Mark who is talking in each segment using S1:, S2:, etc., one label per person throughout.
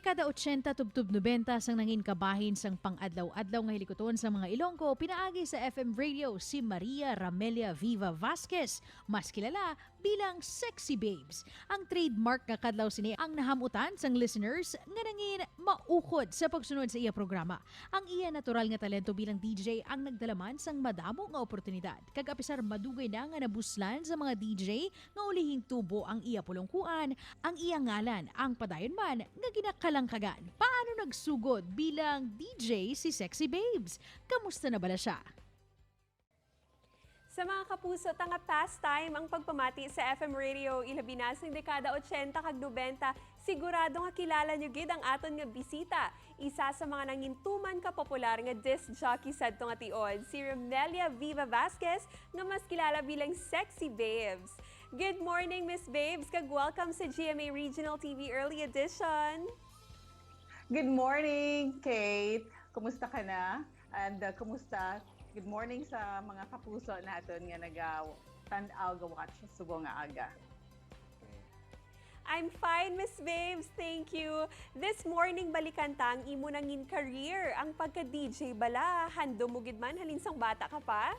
S1: Dekada 80 tubtub 90 sang nangin kabahin sang pang-adlaw-adlaw nga hilikoton sa mga Ilonggo pinaagi sa FM radio si Maria Ramelia Viva Vasquez, mas kilala bilang Sexy Babes. Ang trademark nga kadlaw sini ang nahamutan sang listeners nga nangin maukod sa pagsunod sa iya programa. Ang iya natural nga talento bilang DJ ang nagdalaman sang madamo nga oportunidad. Kag apisar madugay na nga nabuslan sa mga DJ nga ulihing tubo ang iya pulungkuan, ang iya ngalan ang padayon man nga ginakalangkagan. Paano nagsugod bilang DJ si Sexy Babes? Kamusta na bala siya?
S2: Sa mga kapuso, tanga pastime ang pagpamati sa FM radio, ilabi na sa dekada 80 kag 90, sigurado nga kilala nyo gid ang aton nga bisita. Isa sa mga nangintuman ka popular nga disc jockey sadto nga tion, si Romelia Viva Vasquez, nga mas kilala bilang Sexy Babes. Good morning, Miss Babes, kag welcome sa GMA Regional TV Early Edition.
S3: Good morning, Kate. Kumusta ka na? And kumusta? Good morning sa mga kapuso natin nga naga tan-aw ga-watch subong nga aga.
S2: I'm fine, Miss Babes. Thank you. This morning, balikan ta ang imo nangin career, ang pagka-DJ bala. Handom mo gid man halin sang bata ka pa?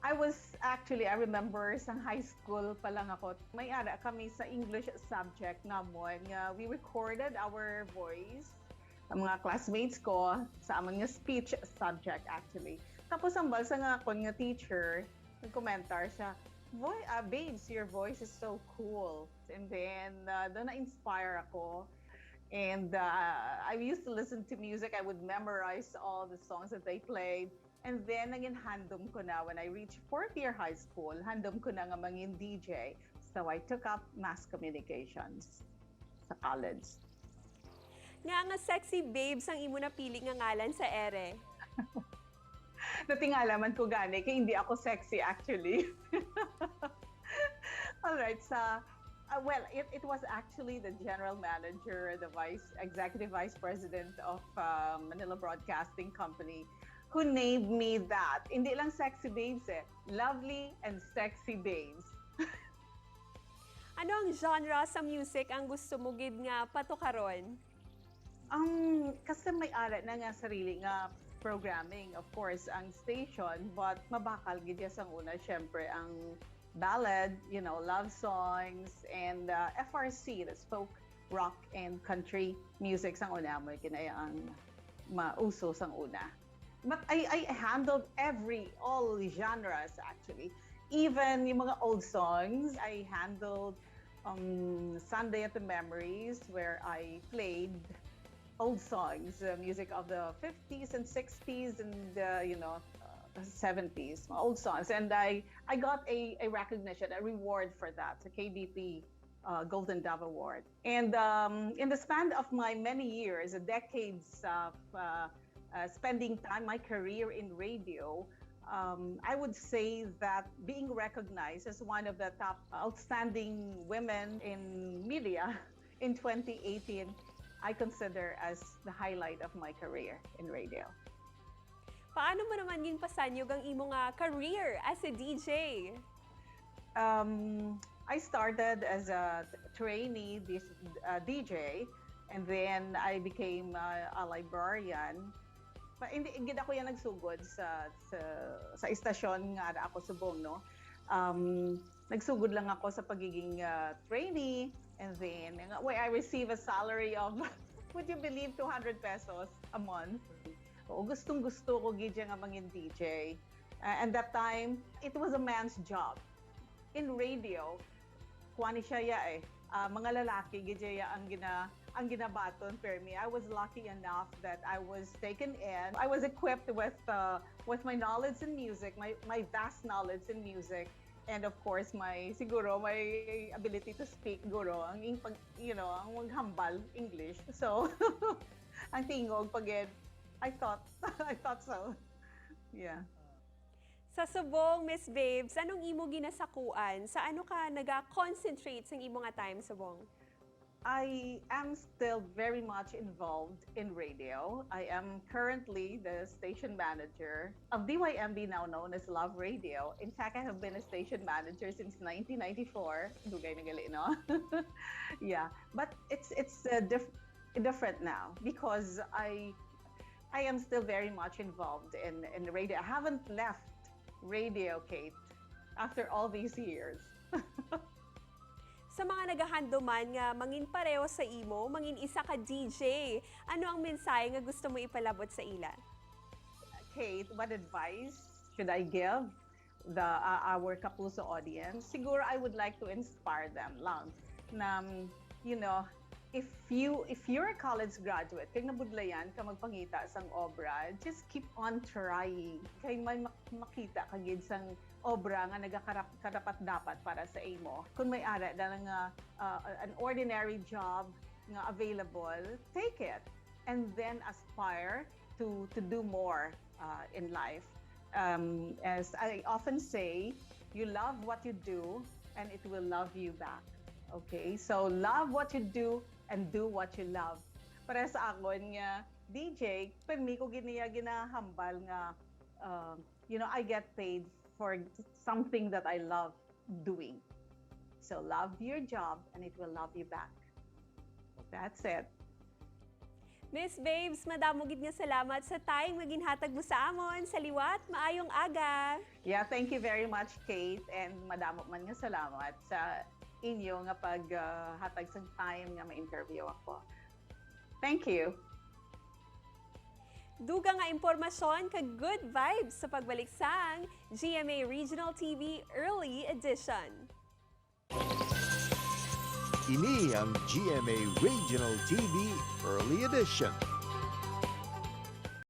S3: I was actually, I remember sa high school pa lang ako, may ara kami sa English subject namon nga we recorded our voice, ang mga classmates ko, sa amon nga speech subject actually. Tapos ang balsa nga akon nga teacher, nagkomentar siya, "Boy, Babes, your voice is so cool." And then, doon na-inspire ako. And I used to listen to music. I would memorize all the songs that they played. And then, naging handom ko na when I reached fourth year high school, handom ko na nga mangin DJ. So I took up mass communications sa college.
S2: Nga Sexy Babes ang imo napili nga ngalan sa ere?
S3: Natingala man ko gani, kay hindi ako sexy actually. All right, sa well, it was actually the general manager, the vice executive vice president of Manila Broadcasting Company who named me that. Hindi lang Sexy Babes eh, Lovely and Sexy Babes.
S2: Ano ang genre sa music ang gusto mo gid nga patukaron?
S3: Kasi may ara na nga sarili nga programming, of course, ang station, but mabakal gid sang una, syempre, ang ballad, love songs, and FRC, that's folk, rock, and country music sang una mo kinaya ang mauso sang una. But I handled all genres actually. Even yung mga old songs, I handled Sunday at the Memories, where I played old songs, music of the 50s and 60s and 70s, old songs. And I got a recognition, a reward for that, the KBP Golden Dove Award. And in the span of my many years, decades of spending time, my career in radio, I would say that being recognized as one of the top outstanding women in media in 2018, I consider as the highlight of my career in radio.
S2: Paano mo naman ginpasanyog ang imo nga career as a DJ?
S3: I started as a trainee this, DJ, and then I became a librarian. Pa, hindi gid ako yan nagsugod sa istasyon nga ara ako subong, no. Nagsugod lang ako sa pagiging trainee and then well, I receive a salary of, would you believe, 200 pesos a month. Oo, gustong gusto ko gid nga mangin DJ. And that time, it was a man's job. In radio, kuan ni siya ya eh. Mga lalaki gid ya ang ginabaton per me. I was lucky enough that I was taken in. I was equipped with my knowledge in music, my vast knowledge in music, and of course my siguro my ability to speak guro ang ing pag ang maghambal English. So ang tingog pag I thought so. Yeah.
S2: Sa subong, Miss Babes, anong imo ginasakuan? Sa ano ka naga-concentrate sa imo nga time subong?
S3: I am still very much involved in radio. I am currently the station manager of DYMB, now known as Love Radio. In fact, I have been a station manager since 1994. Dugay na gali, no? Yeah, but it's Different now because I am still very much involved in radio. I haven't left radio, Kate, after all these years.
S2: Sa mga nagahanduman nga mangin pareho sa imo, mangin isa ka DJ, ano ang mensahe nga gusto mo ipalabot sa ila?
S3: Kate, what advice should I give the our Kapuso audience? Siguro I would like to inspire them lang na if you're a college graduate kay nabudlayan ka magpangita sang obra, just keep on trying kay may makita ka gid sang obra nga nagakarap karapat dapat para sa imo. Kung may ara na nga an ordinary job nga available, take it and then aspire to do more in life. As I often say, you love what you do and it will love you back. Okay? So love what you do and do what you love. Para sa akon nga DJ, permi ko gid niya ginahambal nga I get paid for something that I love doing. So love your job and it will love you back. That's it.
S2: Miss Babes, madamo gid nga salamat sa time nga ginhatag mo sa amon. Sa liwat, maayong aga.
S3: Yeah, thank you very much, Kate, and madamo man nga salamat sa inyo nga paghatag sa time nga ma-interview ako. Thank you.
S2: Dugang nga impormasyon kag good vibes sa pagbalik sang GMA Regional TV Early Edition.
S4: Ini ang GMA Regional TV Early Edition.